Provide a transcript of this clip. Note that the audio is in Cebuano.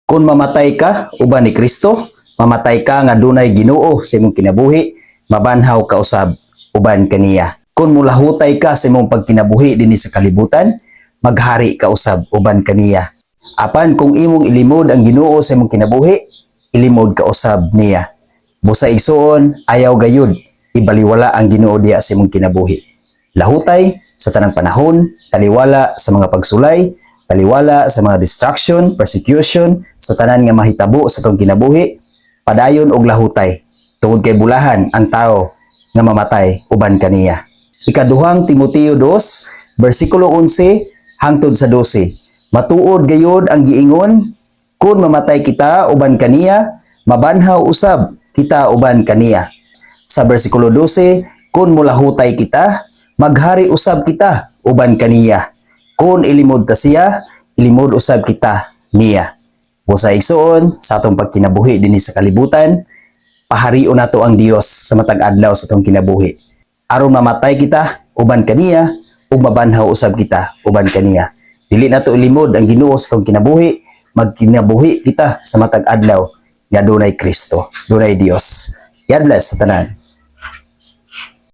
Kung mamatay ka uban ni Kristo, mamatay ka nga dunay Ginoo sa imong kinabuhi, mabanhaw ka usab uban kaniya. Kung mulahutay ka sa imong pagkinabuhi dinhi sa kalibutan, maghari ka usab uban kaniya. Apan kung imong ilimod ang Ginoo sa imong kinabuhi, ilimod ka usab niya. Busa, igsuon, ayaw gayud ibaliwala ang Ginoo diya sa imong kinabuhi. Lahutay sa tanang panahon, taliwala sa mga pagsulay, taliwala sa mga distraction, persecution, sa tanan nga mahitabo sa atong kinabuhi, padayon og lahutay. Tungod kay bulahan ang tao nga mamatay uban kaniya. Ikaduhang Timoteo 2, bersikulo 11 hangtod sa 12. Matuod gayod ang giingon, "Kung mamatay kita uban kaniya, mabanhaw usab kita uban kaniya." Sa bersikulo 12, "Kung mulahutay kita, maghari usab kita uban kaniya. Kung ilimod ta siya, ilimod usab kita niya." Busa, igsuon, sa atong pagkinabuhi dinhi sa kalibutan, paharion nato ang Dios sa matag adlaw sa atong kinabuhi. Aron mamatay kita uban kaniya ug mabanhaw usab kita uban kaniya. Dili nato ilimod ang Ginoo sa atong kinabuhi, magkinabuhi kita sa matag adlaw nga dunay Kristo, dunay Dios. God bless sa tanan.